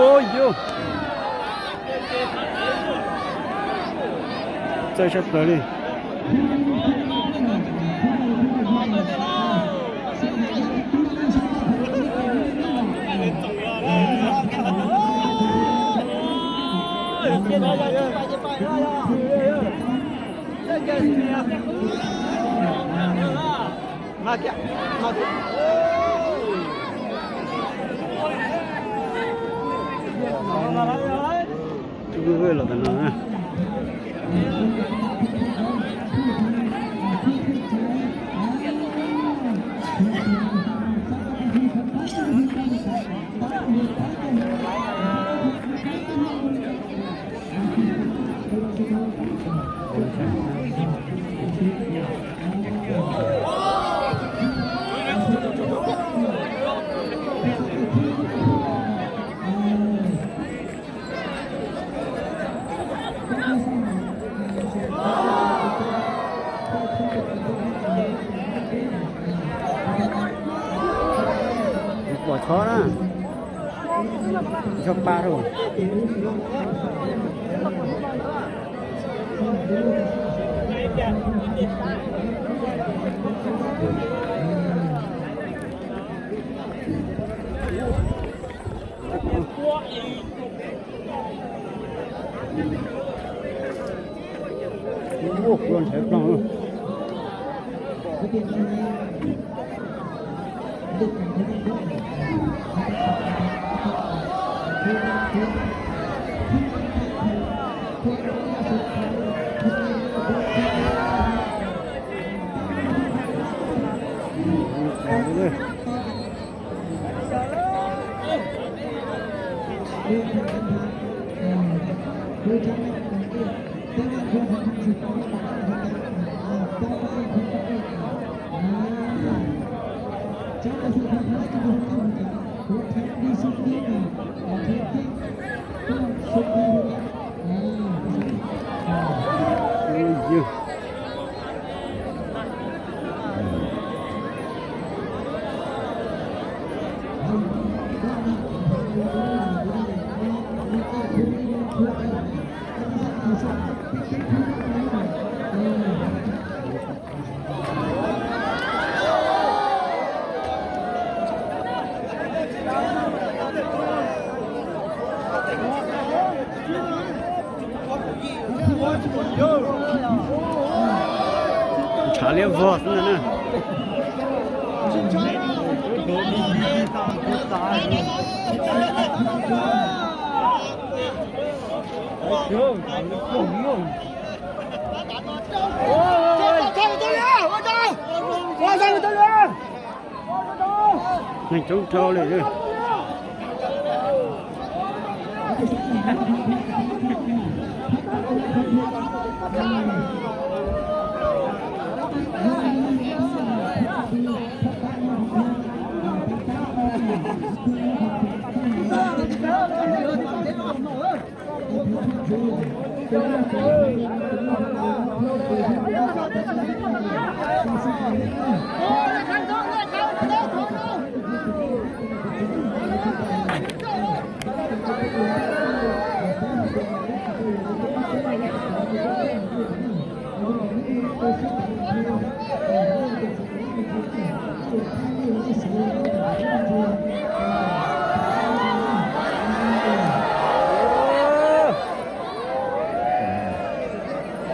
Ua yus, txawj sab plaws li. Los tam no na. Pom txhob na, txhob pab rau. Ua kuv nrhawv ploog. Ntshav liab vog xwb na. Neeg coob dhau li.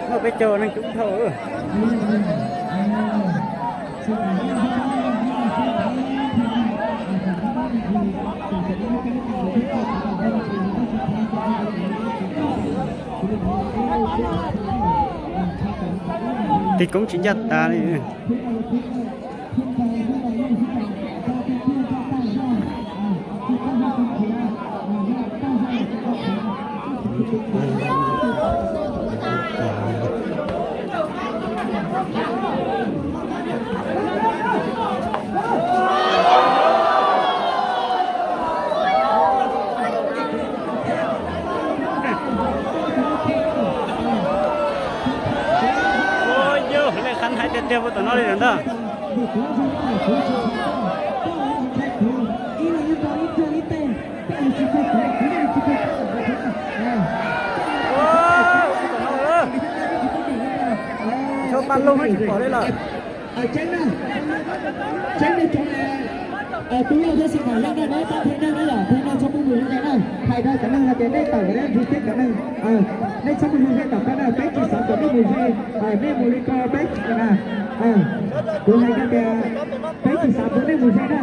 Muaj peb caug neeg coob dhau. Tig koob tsis ncaj tas li. Ua yus, lej qab hais tiag tiag puag tom no li lawm ntag. Paj Lug tsis pom li lawm. Tseeb na, tseeb nej cov, tus loj thiab xi mas yog nej pab thib neeg na yom, thib neeg txhob pub mus zoo na. Hais rau cov neeg hais tias nej tawm kom nej mus ze thiab cov neeg, nej txhob mus ze tom qab na, peb tsis xav kom nej mus ze, nej mus li ko peb tsis kam na. Kuv hais rau tias peb tsis xav kom nej mus ze na.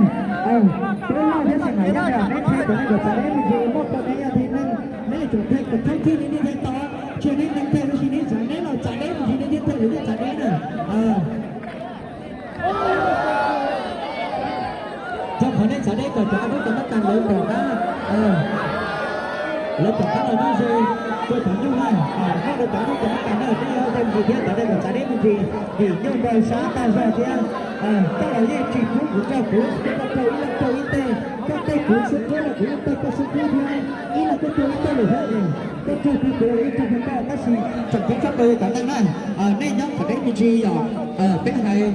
Tus loj thiab xi mas yog nej, nej thiaj kom nej kom txav deb mus ze, muaj poj niam yog thib neeg, nej yuav tsum them kom thoob thij li nej thiaj tau. Tsis yog nej neeg them tab sis nej txav deb los txav deb mus ze, nej thiaj them yus thiaj txav deb na. Rau qhov nej txav deb kom cov a dub cov mab kas lawv pom qab, lawv pom qab los nyob ze, rau cov nyuj na, noj rau cov a dub cov mab kas na, nej yog ua ntej mus thiab cov neeg kom txav deb me ntsis, vim nyuj npau sab tag zog thiab. Koj los yeej tsis pub kuv raug, kuv koj raug ib leeg raug ib teg, koj teg kuv xub qwb los kuv yeej teg koj xub qwb thiab, ib leeg koj raug ib teg lawm thiab es koj raug kuv kuv los yeej raug kuv koj, tab sis tseem ceeb tshaj plaws yog cov neeg na, nej nyob kom deb me ntsis yom, peb hais,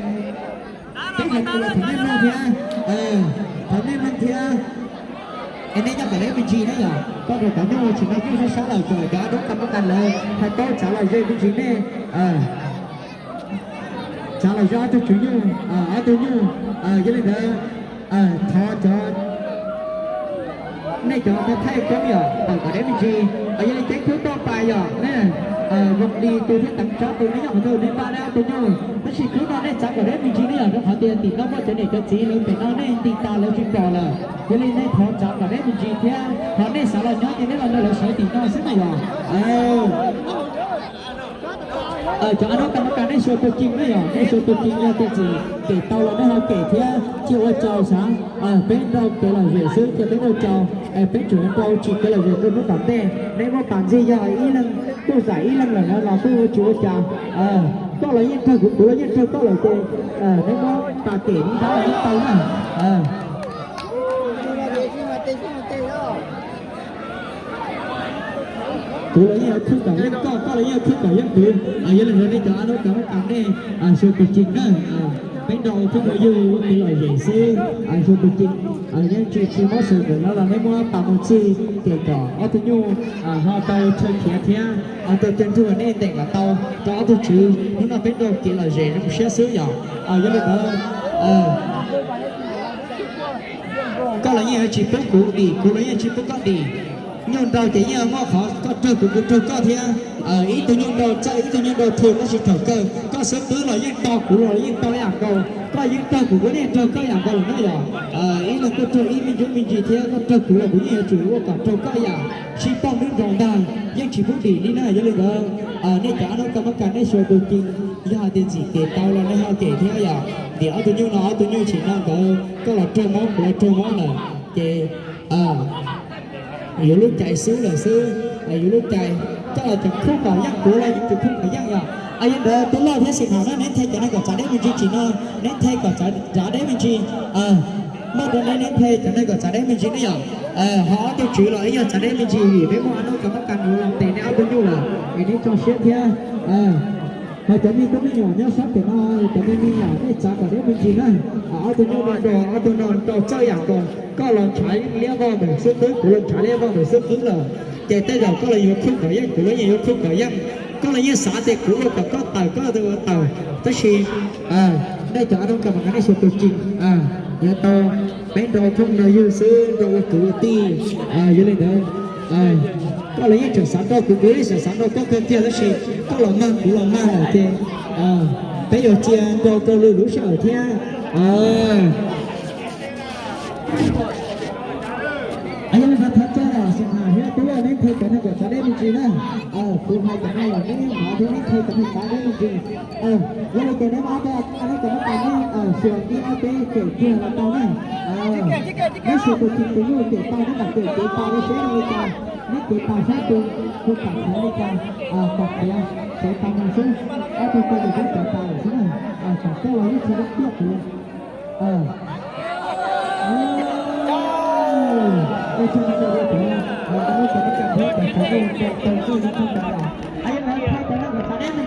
peb hais mus los thov nej mloog thiab, thov nej mloog thiab. Es nej nyob kom deb me ntsis na yom, koj rau cov nyuj tsis noj nyuj sab sab lawm, tsuas cov a dub cov mab kas lawv hais paub txav los ze me ntsis nej, txav los ze ob tug tswv nyuj, ob tug nyuj, yog li ntawd thov cov, nej cov thaij koob yom, tawm kom deb me ntsis, yog li ceeb khub toj pas yom, nej Voos Lis tus thiab Teev Tsab tus nej nyob qhov ntawd nej npaj nej ob tug nyuj, tab sis khub no nej txav kom deb me ntsis nej yom, rau qhov tias tim no muaj cov niam cov txiv lawv pem no nej nti tas lawv tsis pom lawm, yog li nej thov txav kom deb me ntsis thiab qhov nej xav los nyob ces nej los nrog lawv sawv tim no xwb na yom. Cov a dub cov mab kas nej xyuas tus cees na yom, nej xyuas tus cees yog tias txim kem tau los nej ho kem thiab, tsis ua cas xav. Peb nrau kev lom zem xwb ces peb ua cas, peb tseem nrau tsis kev lom zem rau hnub tom ntej. Nej muab pas ntxig yog ib leeg kuj zam ib leeg lawm na los kuj tsis ua cas. Koj los yeej raug kuv, kuv los yeej raug koj lawm ces nej muab pas kem nrau los yeej tau na. Kuv los yeej yuav khwb kom yeej koj, koj los yeej yuav khwb kom yeej kuv. Yog li ntawd nej cov a dub cov mab kas nej xyuas tus cees na. Peb nrau khwb nrau ywg ua kev lom zem xwb, xyuas tus cees. Yeej tsis tsis mob xwm ntawm no los nej muab pas mus txig ces kom ob tug nyuj ho tau chaw khiav thiab tau caw nrug nej ntes kom tau rau ob tug tswv. Hnub no peb nrau kev lom zem zoo siab xwb yom. Yog li ntawd koj los yeej yuav tsis pub kuv dim, kuv los yeej tsis pub koj dim. Nyuj nrau ces yeej muaj qhov koj raug kuv, kuv raug koj thiab. Ib tug nyuj nrau txawj ib tug nyuj nrau thuam, tab sis thaum kawg koj xub qwb los yeej tau, kuv los yeej tau ib yam nkaus, koj yeej raug kuv, kuv yeej raug koj ib yam nkaus lawm na yom. Ib leeg koj raug ib me ntsis me ntsis thiab koj raug kuv los kuv yeej yuav tsum ua kom raug koj ib yam, sib pauj nruab nroo ntag, yeej tsis pub dim li na. Yog li ntawd nej cov a dub cov mab kas nej xyuas tus cees, yog hais tias txim kem tau los nej ho kem thiab yom. Vim ob tug nyuj no ob tug nyuj tsim no nkawd koj los raug mob kuv los raug mob lawm ces yuav lub cai xwb lawm xwb, yuav lub cai. Koj los tseem khub kom yeej, kuv los yeej tseem khub kom yeej yom. Yog li ntawd tub loj thiab xim hawm na, neb nthe cov neeg kom txav deb me ntsis tsim no, neb nthe kom txav deb me ntsis. Muaj rau neb, neb nthe cov neeg kom txav deb me ntsis ne yom. Ho ob tug tswv los ib yam txav deb me ntsis vim peb muaj a dub cov mab kas los tes neb ob tug nyuj lawm es neb tso siab thiab. Ho cov me tub me nyuam nyob sab pem no, cov me me nyuam nej txav kom deb me ntsis na. Ob tug nyuj no nrau, ob tug no nrau txawj yam nkaus, koj los ntshav liab vog ntawm xub qwb, kuv los ntshav liab vog ntawm xub qwb lawm. Ces tej zaum koj los yuav khwb kom yeej, kuv los yeej yuav khwb kom yeej. Koj los yeej xav tias kuv ua kom koj tawm, koj ua tawm, tab sis nej cov a dub cov mab kas nej xyuas tus cees, yuav tau peb nrau thooj nrau ywg xwb, nrau ua kwv ua tij. Yog li ntawd koj los yeej tseem xav nrau kuv, kuv yeej tseem xav nrau koj kawg kiag, tab sis koj los mag kuv los mag lawm ces peb yuav cia nrau rau lwm lub sij hawm thiab. Yog li ntawd thov caw los xim hawm thiab tub loj neb nthe cov neeg kom txav deb me ntsis na. Kuv hais cov no los neb yeej hnov thiab, neb nthe cov neeg txav deb me ntsis. Yog li ces neb muab ob peb a dub cov mab kas nej xyuas ib ob peb kem kiag los tau na. Neb xyuas tus cees tus nyuj kem tau neb mam kem, kev tau neb seb zoo li cas, neb kev tau seb tus kuv kam qhia li cas, kom qhia sawv tau mus xwb. Ob tug ko ces twb kev tau lawm xwb na, kom koj los yeej tsis zoo tiaj kuv.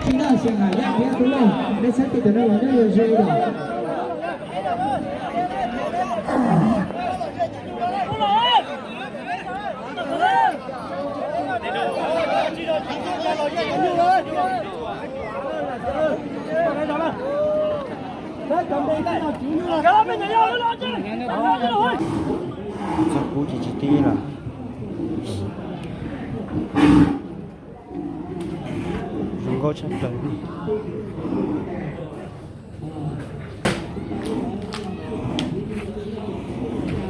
Ntsis na, xyem hais yaj thiab tub loj, nej saib tej cov neeg los nyob yuav zoo yom. Txog kub ces tsis tib lawm. Zoo nkauj tshaj plaws.